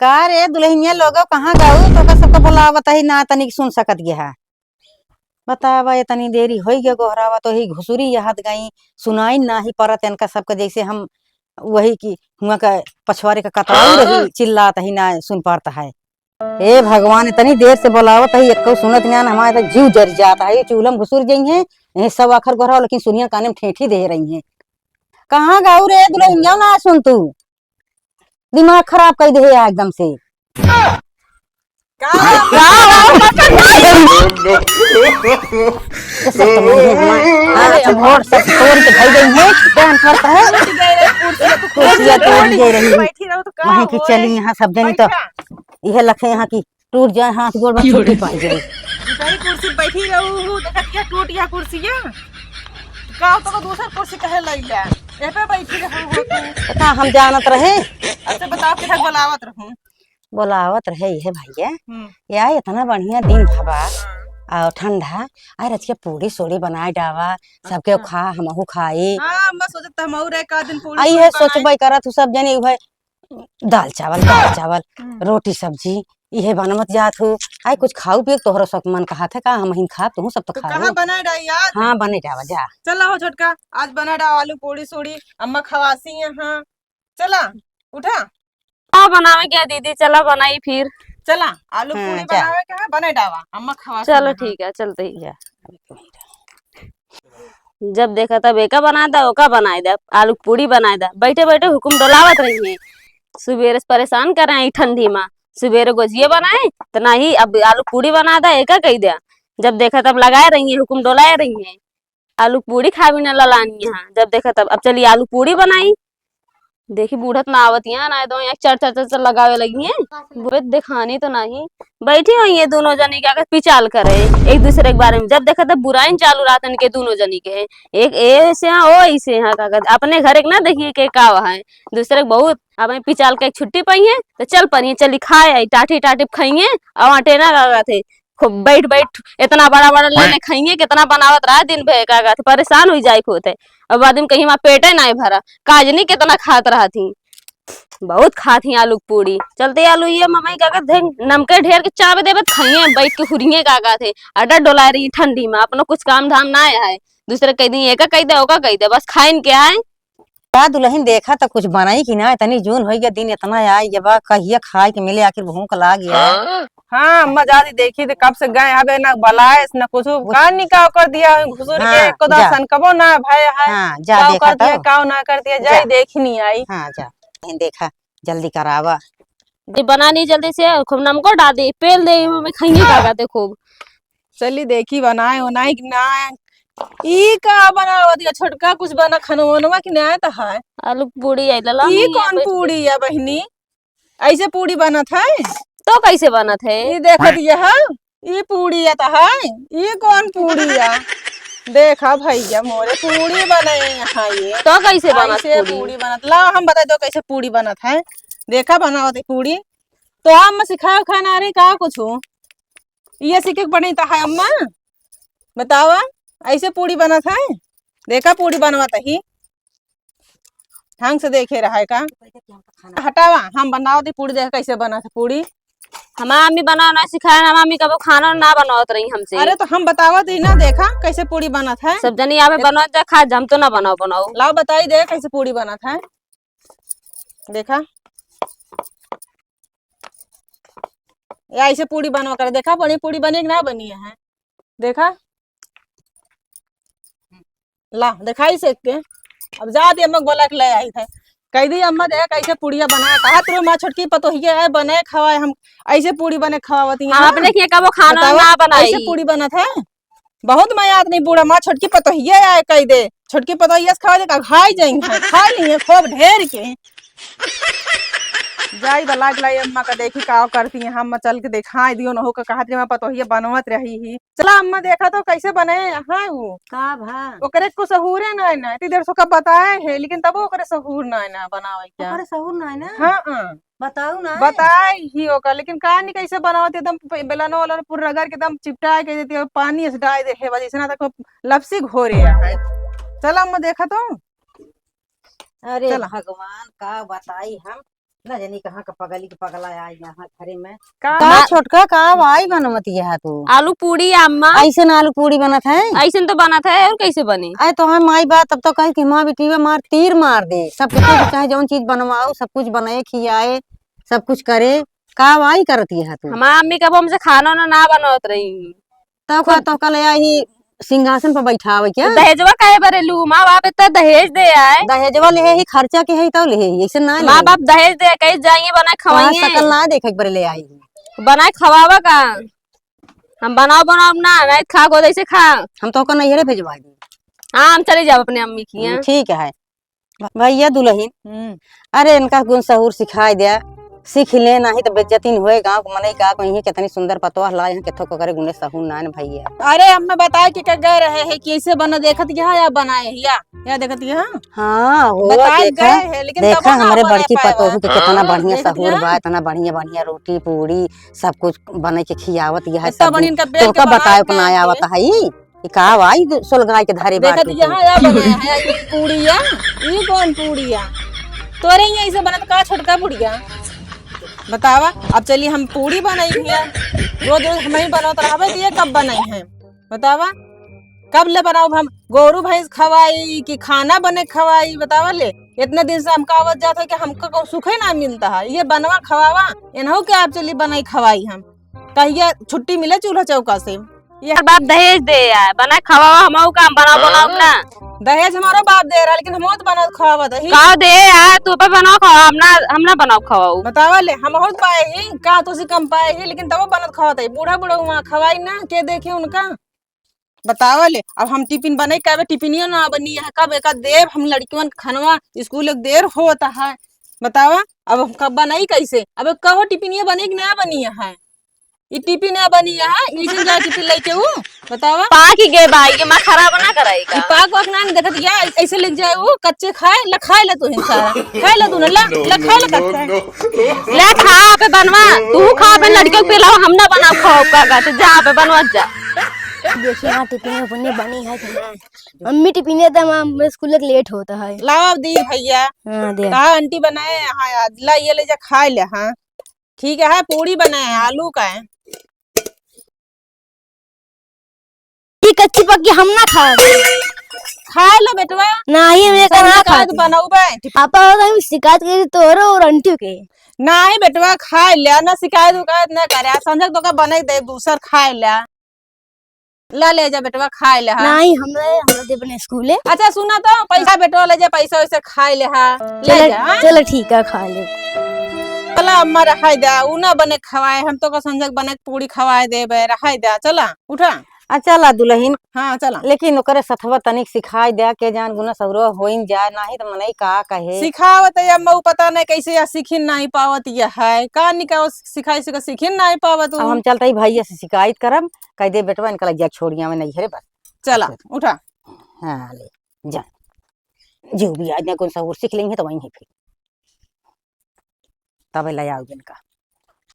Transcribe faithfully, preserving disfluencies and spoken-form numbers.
का रे दुलहिनिया लोगो, कहाँ गऊ? तोका सबका बोलावत ही ना, तनिक सुन सकत गया है। बतावा, इतनी देरी होई गया गोहरावा, तो ही घुसुरी यहत गई, सुनाई ना ही परत इनका सबका, जैसे हम वही की हुआ का पछवारे का कतराऊ रही, चिल्लात ही ना सुन पारत है। हे भगवान, इतनी देर से बोलावत ही, एक्को सुनत ना, हमारे तो जीव जर जात है, ये चूल्हा में घुसुर जइहैं, ये सब आखर गोहरावा, लेकिन सुनिया काने में ठेठी दे रही हैं। कहाँ गऊ रे दुलहिनिया, ना सुन तू, दिमाग खराब कर दे है एकदम से। का? ये सब तो नहीं है हमारे। अरे, अब वोट सब तोड़ के भाई गई है, क्या करता है? टूट गई रे कुर्सी, तो कुर्सियाँ टूट गई रही। बैठी रहो तो का वहीं की होए? चली यहाँ सब जनी तो बैठा। यह लखे यहाँ की टूट जाए हाथ गोड़, बस छुट्टी पाई जाए। भाई कुर्सी बैठी रहू, देखत क्या टूट गया कुर्सिया? का तो दूसर कुर्सी कहे लइला? ए पे बैठी रहू हो तू। पता हम जानत रहे। अच्छा बताओ, किधर बोलावत रहूं? बोलावत रहे ये भैया। हम्म। या इतना बढ़िया दिन हवा और ठंडा, अरे आज के पूड़ी सोड़ी बनाए डावा, सबके अच्छा। खा, हमहू खाई। हाँ, मैं सोचत हमहू रहे का दिन पूड़ी आई सोड़ी है, बनाए। सोचबे करत हूँ सब जने उहे दाल चावल, दाल चावल, हम्म। रोटी सब्जी, इहे बनवत जात हूँ। आई कुछ खाऊ पियो, तोहरो सब मन कहत है का, हमहिन खाब, तुहू सब तो तो खाओ। कहाँ बनाए डाई आज? हाँ, बने जावा जा। चला हो छोटका, आज बनाए डावा आलू पूड़ी सूड़ी, अम्मा खवासी यहाँ। चला, उठा। का बनावे क्या दीदी, चला बनाई फिर। चला, आलू हाँ, पूड़ी जा। बनावे के है, बनाए डावा, अम्मा खवासी चलो यहाँ। ठीक है, चलते ही। जा। जब देखा तब एका बनाए दा, ओका बनाए दा, आलू पूड़ी बनाए दा, बैठे बैठे हुकुम डोलावत रही है। सुबेरे से परेशान करे हैं ई ठंडी मा, सुबेरे गोजिया बनाए त नाही, अब आलू पूड़ी बनाए दा, एका कही द्या। जब देखा तब लगाए रही है, हुकुम डोलाए रही है, आलू पूड़ी खाबी ना ललानी यहाँ। जब देखा तब अब चली आलू पूड़ी बनाई। देखी बूढ़त ना आवत यहाँ, ना दो यहाँ चर चर चर चर लगावे लगी हैं। बुरे देखानी तो नहीं, बैठी हुई ये दोनों जनी क्या कहत पिचाल करे एक दूसरे के बारे में। जब देखा तब बुराई चालू रहत इनके दोनों जनी के, एक ए से यहाँ, ओ ऐसे यहाँ का कहत, अपने घर एक ना देखिए के का है, दूसरे के बहुत। अब पिचाल के एक छुट्टी पाई है तो चल पड़ी, चली खाए आई टाटी टाटी खाइए। और आटे ना का कहत है खूब बैठ बैठ इतना बड़ा बड़ा लेने खाइए, कितना बनावत रहा दिन भर का कहत, परेशान हुई जाए होते। अब आदमी कहीं वहाँ पेटे ना भरा, काजनी कितना खात रहा थी। बहुत खात ही आलू के पूड़ी। चलते आलू ये मम्मी का कहत है, नमके ढेर के चावे देबे त खाइए, बैठ के हुरिए का कहत है। अड्डा डोला रही ठंडी में, अपनो कुछ काम धाम ना आए है। दूसरे कह दी, एका कह दे, ओका कह दे, बस खाइन के आए। का दुलहिन देखा त कुछ बनाई कि ना, इतनी जून होई गया, दिन इतना आई गया बा, कहिया खाए के मिले, आखिर भूख लाग गया। हाँ, अम्मा जादी देखी त कब से गए हवे, ना बलाए, ना कुछ, वो का निकाव कर दिया, घुसुर के हाँ, एको जा। दर्शन कबो ना भय है। हाँ, जा काव देखा कर दिया, तो। काव ना कर दिया, जा। जाई देखी नहीं आई। हाँ, जा। नहीं देखा, जल्दी करावा। ये बना नहीं जल्दी से, खूब नमको डाल दे, पेल दे, हमें खाइए का कहते खूब। चली देखी बनाए, बनाए कि ना। ई का बनावत या छोटका, कुछ बना खनवनवा कि ना तो है? आलू पूड़ी आई लला ई नहीं कौन है, पूड़ी या बहिनी? ऐसे पूड़ी बनत है? तो कैसे बनत है? ई देखत ये है, ई पूड़ी या तो है, ई कौन पूड़ी या? देखा भैया मोरे, पूड़ी बने यहाँ ये। तो कैसे बनत ऐसे पूड़ी? पूड़ी बनत, ला हम बताई दो कैसे पूड़ी बनत है। देखा बनावत है पूड़ी, तो हम सिखाओ खाना रे का कुछ हो? ये सीखे के पड़ी तो है अम्मा, बतावा, ऐसे पूड़ी बनत है? देखा पूड़ी बनवत ही, ढंग से देखे रहा है का? हटावा, हम बनावत ही पूड़ी, देखा कैसे बनत है पूड़ी। हमार मम्मी बनावे ना सिखाए, हमार मम्मी कबो खाना ना बनावत रही हमसे। अरे तो हम बतावत ही ना, देखा कैसे पूड़ी बनत है। सब जनी आवे बनावत जा, खा, हम तो ना बनाओ, बनाओ। लाओ बताई दे कैसे पूड़ी बनत है। देखा, या ऐसे पूड़ी बनवा कर देखा, बड़ी पूड़ी बनी कि ना बनी है, देखा। ला, देखाई से के। अब जा दे, अम्मा के बोला के ले आई थे। कह दी, "अम्मा, देख, कैसे पुड़िया बनाए।" कहा, "तेरे माँ छोटकी पतोहिया है, बनाए खवाए हम, ऐसे पूड़ी बने खवावती हैं।" हाँ, अपने के कबो खाना बतावा, ना बनाई। ऐसे पूड़ी बनत है। बहुत मयात नहीं बूढ़ा, माँ छोटकी पतोहिया आए कह दे। छोटकी पतोहिया से खा दे, का खाई जाई है, खा ली है खूब ढेर के। जाई बला के लाई अम्मा का, देखी का करती हैं। हम चल के देखाई दियो न हो का, कहत रही, "माँ पतोहिया बनवत रही ही।" चला अम्मा, देखा तो कैसे बने यहाँ वो। का भा? ओकरे कुछ सहूरे ना है ना, इतनी देर से ओका बताए है, लेकिन तबो ओकरे सहूर ना है ना बनावे क्या। ओकरे सहूर ना है ना? हाँ, हाँ। बताऊ ना। बताई ही ओका, लेकिन का नहीं कैसे बनावत, एकदम पे-, बेलनो वाला पूरा रगड़ के एकदम चिपटा के देती है, पानी ऐसे डाल दे है, वजह से ना तक लपसी घोरे है। चला अम्मा, देखा तो। अरे चला। भगवान, का बताई हम। ना जानी कहाँ का पगली के पगला आई यहाँ घरे में। का का छोटका, का भाई बनवत यह तू? आलू पूड़ी अम्मा। ऐसे ना आलू पूड़ी बनत है? ऐसे तो बनत है, और कैसे बनी? अरे तो हम माई बात तब तो कही कि माँ बेटी में मार तीर मार दे, सब कुछ चाहे जौन चीज बनवाओ, सब कुछ बनाए खियाए, सब कुछ करे। का भाई करत यह तू? हमार अम्मी कबो हमसे खाना ना, ना बनवत रही। तब का, तब का ले आई सिंहासन पर बैठावे क्या? दहेजवा काहे बरे लू? माँ बाप इतना दहेज दे आए। दहेजवा ले ही, खर्चा के है तो ले ही, ऐसे ना ले माँ ही। बाप दहेज दे, कहीं जाइए बनाए कहाँ खवाइए। शकल ना देखे एक बार ले आई। बनाए खवावा का? हम बनाओ बनाओ ना, नहीं खा गो जैसे खा। हम तो का नैहरे भेजवा दी। हाँ, हम चले जाब अपने अम्मी की यहाँ। हम्म, ठीक है। भैया दुलहिन, हम्म। अरे इनका गुण सहूर सिखाई द्या, सीख ले, नाही तो बेइज्जती न होए गाँव के मनई का, कहीं कितनी सुंदर पतोह लाए हैं, किथो को करे गुणे सहूर नान भैया। अरे अम्मा बताए कि का गए रहे है, कैसे बना देखत यहाँ या बनाए है या, या देखत यहाँ? हाँ, हो बताए देखा, गए है, लेकिन देखा तबो ना हमरे बना बड़की पाए पतोह बा। के कितना हाँ, बढ़िया देखत सहूर यहाँ। बा, इतना बढ़िया बढ़िया रोटी पूड़ी सब कुछ बने के खियावत यह इतना सब बढ़िया इनका बेल के तोहका बनाए बताए के बनाए के। आवत है। ई का भाई, दु-, सोलगाई के धरे देखत बाटू तू। यहाँ या बनाया है, ई पूड़िया, ई कौन पूड़िया? तोरे यहाँ ऐसे बनत का छोटका पूड़िया? बतावा, अब चली हम पूड़ी बनाई भैया, रोज रोज हम ही बनावत रहबे तो ये कब बनाई है? बतावा, कब ले बनाओ हम? गोरू भैंस खवाई कि खाना बने खवाई? बतावा ले, इतना दिन से हमका आवत जात है कि हमका को सुखे ना मिलता है, ये बनवा खवावा, इन्हों के आप चली बनाई खवाई हम। कहिया छुट्टी मिले चूल्हा चौका से? ये हर बाप दहेज दे आए, बना खवावा, हमहू काम बनाओ, बनाओ ना। दहेज हमारो बाप दे रहा, लेकिन हमहू तो बनाओ खवावत ही। का दे आए, तू पे बनाओ खवाओ, हम ना, हम ना बनाओ खवाओ। बतावा ले, हमहू तो पाए ही, का तुसी कम पाए ही, लेकिन तबो बनाओ खवावत ही। बूढ़ा बूढ़ा वहाँ खवाई ना, के देखे उनका? बतावा ले, अब हम टिफिन बनाई, कबे टिफिनियो ना बनी है, कब एका देब हम लड़कियन के खनवा, स्कूल के देर होता है। बतावा, अब हम कब बनाई कैसे? अब कहो टिफिनिया बनी कि ना बनी है? ई टिफिन ना बनी है, ई से जा टिफिन लेके ऊ, बतावा। पाक ही गए बा, ये माँ खराब ना कराई का? ई पाक वाक ना, नहीं देखत या, ऐसे लेके जाए ऊ, कच्चे खाए, ला खाए ला तू ही सारा। खाए ला तू ना, ला, ला खाए ला कच्चे। ले खा पे बनवा, तू खा पे लड़कियों के पिलाओ, हम ना बनाओ खाओ का कहते, जा पे बनवा जा। देखिए हाँ, टिफिन अपने बनी है कि ना? मम्मी टिफिन दे, हम स्कूल के लेट होता है। लाओ दी भैया। हाँ, दे। कहा आंटी बनाए हैं आज, ला ये ले जा खाए ले। हाँ ठीक है, पूड़ी बनाए हैं, आलू का है। ई कच्ची पक्की हम ना खाए। खाए ले बेटवा। नाही, हम एका ना संझा खाए। बनौबे। पापा हो तो हम शिकायत करी तोरो और आंटी के। नाही बेटवा, खाए ले, ना शिकायत उकायत ना करे। आज संझा तो का बने दे दूसर खाए ले। ला ले जा बेटवा, खाए ले हा। नाही, हमरा, हमरा दे अपने स्कूले। अच्छा सुना तो, पैसा बेटवा ले जा, पैसा वैसे खाए ले हा। ले चलो, जा, हाँ? चलो ठीक है, खा ले। चला अम्मा, रहाई दे, ऊ ना बने खवाए, हम तो का संझा के बने पूड़ी खवाए देबे, रहाई दे, चला, उठा। आ, चला दुलहिन। हाँ, चला। लेकिन ओकरे सथवा तनिक सिखाई द्या, के जान गुना सौरवा होइन जाए, नाही त मनई का कहे। सिखावत है अम्मा, ऊ पता नहीं कैसे या सीखिन नहीं पावत या है। का निकाओ सिखाई से का सीखिन नहीं पावत अब ऊ। हम चलत ही भैया से शिकायत करब, कह दे बेटवा इनका लग जा छोड़िया में नहीं है रे बस। चला, उठा। हाँ, ले, जा। जो भी आज ना गुन सहूर सीख लेंगे तो वहीं है फिर। तबे ले आओ इनका।